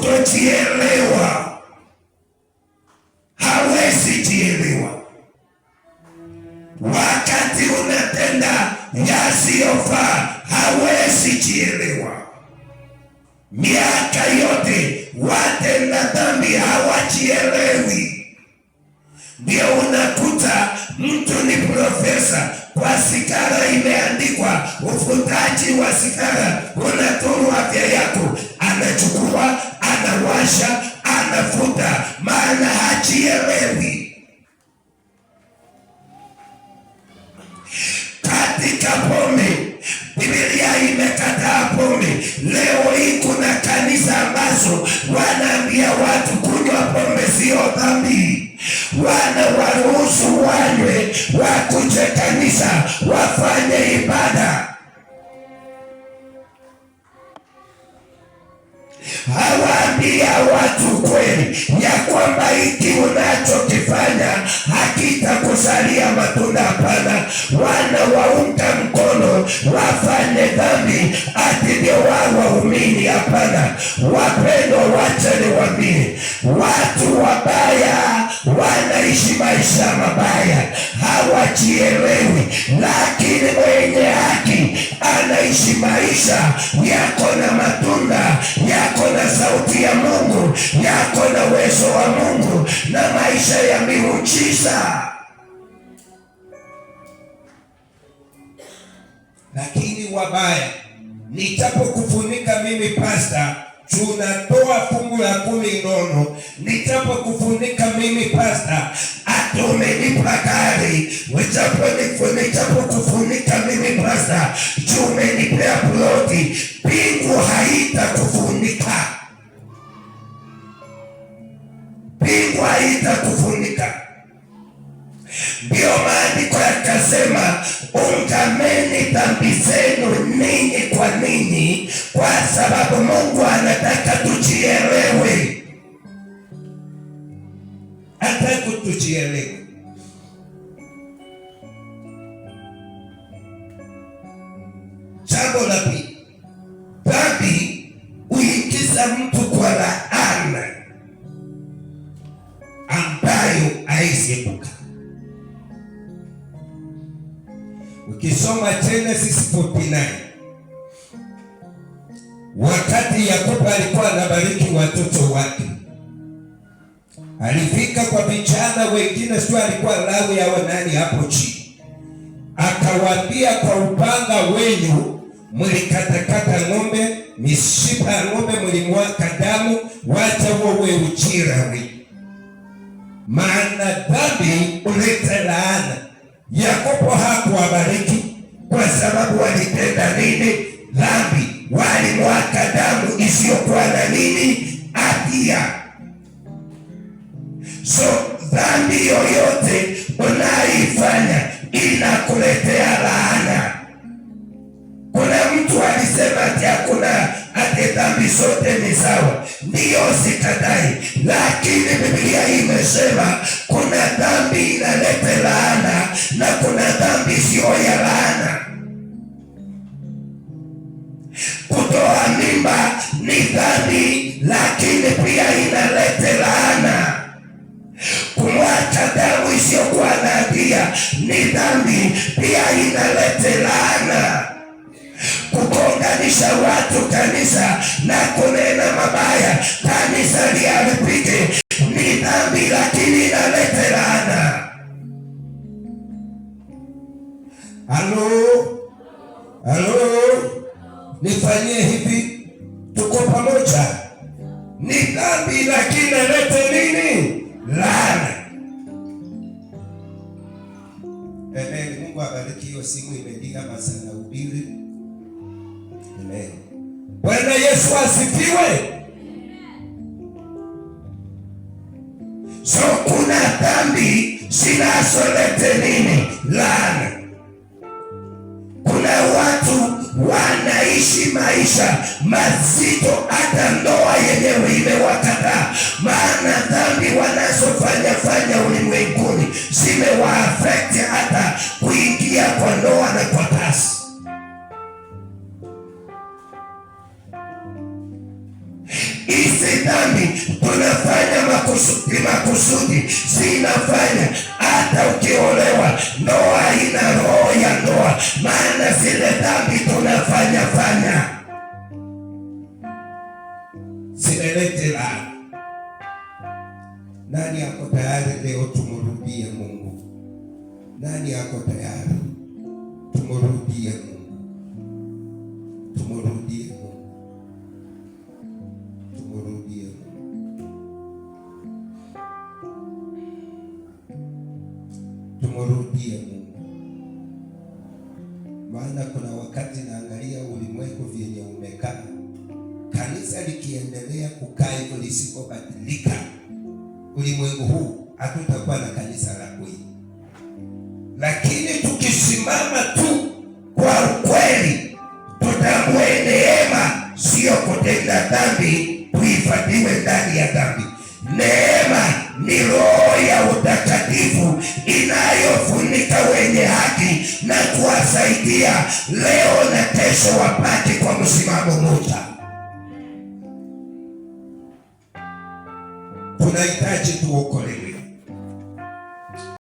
Kutojielewa, hawezi jielewa. Wakati unatenda yasiyofaa, hawezi jielewa. Miaka yote watenda dhambi hawajielewi. Ndio unakuta mtu ni profesa kwa sigara, imeandikwa uvutaji wa sigara unadhuru afya yako, anachukua anawasha, anavuta, maana hajielewi. Katika pombe, Biblia imekataa pombe. Leo hii kuna kanisa ambazo wanaambia watu kunywa pombe sio dhambi, wanawaruhusu wanywe, wakuje kanisa wafanye ibada. Hawaambia watu kweli ya kwamba hiki unachokifanya hakitakuzalia matunda. Hapana, wanawaunga mkono wafanye dhambi ati ndio wao waumini. Hapana, wapendwa, wacha niwaambie, watu wabaya wanaishi maisha mabaya, hawajielewi, lakini mwenye haki anaishi maisha yako na matunda yako na sauti ya Mungu, yako na uwezo wa Mungu na maisha ya miujiza. Lakini wabaya, nitapokufunika mimi pasta, tunatoa fungu la 10 nono. Nitapokufunika mimi pasta, ati umenipa gari, nitapokufunika mimi pasta, juu umenipea ploti, mbingu haitakufunika, mbingu haitakufunika. Ndiyo maandiko yakasema, ungameni dhambi zenu ninyi kwa ninyi, kwa sababu Mungu anataka tujielewe, anataka tujielewe. Jambo la pili, dhambi huingiza mtu kwa laana ambayo haiwezi epuka. Ukisoma Genesis 49, wakati Yakobo alikuwa anabariki watoto wake, alifika kwa vijana wengine, sio alikuwa Lawi au nani hapo chini, akawaambia kwa upanga wenu mlikatakata ng'ombe, mishipa ya ng'ombe mlimwaka damu, wacha huo uwe ujira wenu, maana dhambi huleta laana. Yakobo hakuwabariki kwa sababu walitenda nini? Dhambi. Walimwaga damu isiyokuwa na nini? Hatia. So dhambi yoyote unaifanya inakuletea laana. Kuna mtu alisema ati hakuna ati dhambi zote ni sawa. Ndiyo, sikatai, lakini Biblia imesema kuna dhambi inaleta laana na kuna dhambi sio ya laana. Kutoa mimba ni dhambi, lakini pia inaleta laana. Kumwacha damu isiyokuwa na hatia ni dhambi, pia inaleta laana. Kugonganisha watu kanisa na kunena mabaya kanisa liharibike ni dhambi, lakini inaleta laana. Halo, halo, nifanyie hivi, tuko pamoja. Ni dhambi lakini inaleta nini? Laana. Amen. Mungu abariki hiyo simu, imelia masaa na ubiri. Amen. Bwana Yesu asifiwe. So kuna dhambi zinazoleta nini? Laana. Kuna watu wanaishi maisha mazito, hata ndoa yenyewe imewakataa, maana dhambi wanazofanya fanya ulimwenguni zimewaafekti hata kuingia kwa ndoa na kwa kazi. Hizi dhambi tunafanya makusudi, makusudi zinafanya hata ukiolewa ndoa haina roho ya ndoa, maana zile dhambi tunafanya fanya zimelete laana. Nani ako tayari leo tumrudie Mungu? Nani ako tayari tumrudie Mungu? Tumrudie Mungu, tumrudie Mungu, tumrudie Mungu. Maana kuna wakati naangalia ulimwengu vyenye umekaa, kanisa likiendelea kukaa hivyo lisipobadilika, ulimwengu huu hatutakuwa na kanisa la kweli. Lakini tukisimama tu kwa ukweli, tutambue neema sio kutenda dhambi, tuhifadhiwe ndani ya dhambi. Neema ni roho ya utakatifu inayofunika wenye haki na kuwasaidia leo na kesho wapate kwa msimamo mmoja. Tunahitaji tuokolewe.